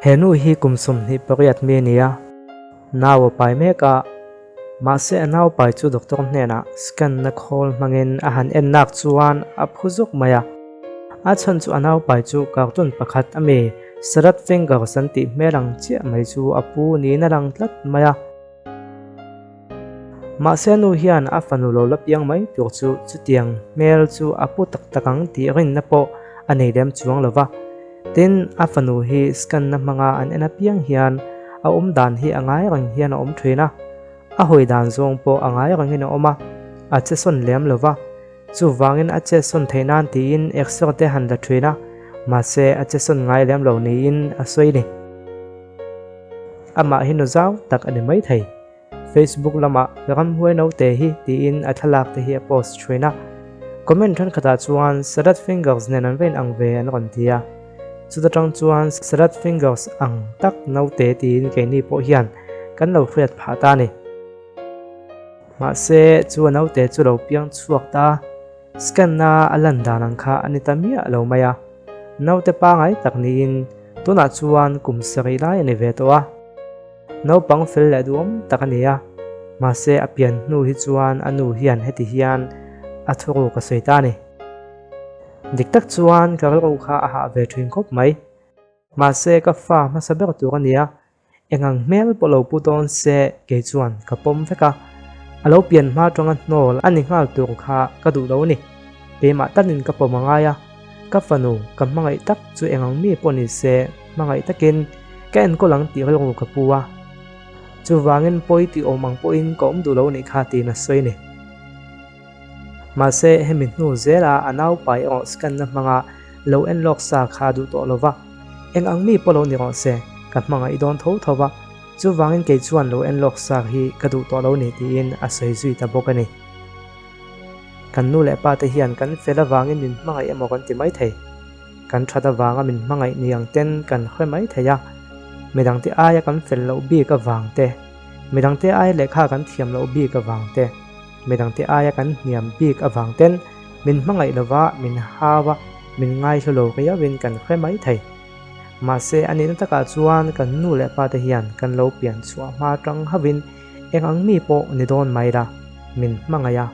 He nu hi kum 28 mi a ni a, nau a pai mek a, mahse a nau pai chu doctor hnenah scan na khawl hmangin a han en nak chuan a phu zuk mai a. A chhan chu a nau pai chu cartoon pakhat a mi Sarat Fingers an tih hmel ang chiah mai chu a pu niin a lang tlat mai a. Mahse a nu hian a fanu lo la piang mai tur chu chutiang hmel chu a pu tak tak ang tih rinna pawh a nei lem chuang lo va. Tin, a fanu hi scan na hmanga an en apiang hian a awm dan hi a ngai reng hian a awm thin a, a hawi dan zawng pawh a ngai rengin a awm a, a che sawn lem lo va. Chuvangin a che sawn theih nan tiin x-ray te han la thin a, mahse a che sawn ngai lem lo niin a sawi ni. Amah hi nu zau tak a ni maithei. Facebook lamah ramhuai naute hi tiin a thlalak te hi a post thin a. Comment thenkhatah chuan Sadat Fingers nen an va inang ve an rawn ti a. Chuta tang chuan Sadat Fingers ang tak naute tiin keini pawh hian kan lo hriat phah ta a ni. Mahse chu a naute chu lo piang chhuak ta. Scan-na a lan dan ang kha a ni ta miah lo mai a. Naute pangai tak niin tunah chuan kum sarih lai a ni ve tawh a. Naupang fel leh duhawm tak a ni a, mahse a pian hnu hi chuan a nu hian heti hian a thuruk a sawi ta a ni. Dik tak chuan ka rilru kha a hah ve thin khawp mai. Mahse ka fa hmasa ber tur a ni a, Engang hmel pawh lo pu dawn se kei chuan ka pawm vek a, a lo pian hma tanga hnawl a ni nghal tur kha ka duh lo a ni. Keimah tanin ka pawm a ngai a, ka fanu ka hmangaih tak chu engang mi pawh ni se hmangaih takin ka enkawl ang tih rilru ka pu a. Chuvangin pawi tih awm ang pawhin ka awm duh lo a nih kha tiin a sawi a ni. Mahse hemi hnu zela a naupai erawh scan na hmanga lo en lawk sa kha a duh tawh lo va, eng ang mi pawh lo ni rawh se, ka hmangaih dawn tho tho va, chuvangin kei chuan lo en lawk sa hi ka duh tawh lo ni tiin a sawi zui ta bawk a ni. Kan nu leh pa te hian kan fel avangin min hmangaih emaw kan ti mai thei. Kan that avanga min hmangaih ni ang ten kan hre mai thei a, midangte aia kan fel loh bik avang te, midangte aia lehkha kan thiam loh bik avang te, Midangte aia kan hniam bik avang ten min hmangaih lova min hau a, min ngaihlu lo riauin kan hre mai thei. Mahse a nihna takah chuan kan nu leh pa te hian kan lo pian chhuah hma tang hauhin eng ang mi pawh ni dawn mai la, min hmangaih a,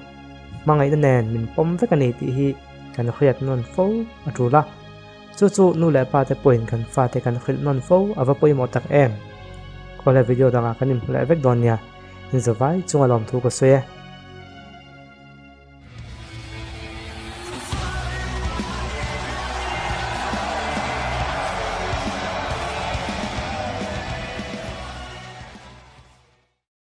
hmangaihna nen min pawm vek a ni tih hi kan hriat nawn fo a tul a. Chu chu nu leh pa te pawhin kan fate kan hrilh nawn fo a va pawimawh tak em? Khawlai video dangah kan inhmu leh vek dawn nia. Zavai chunga lawmthu ka sawi e.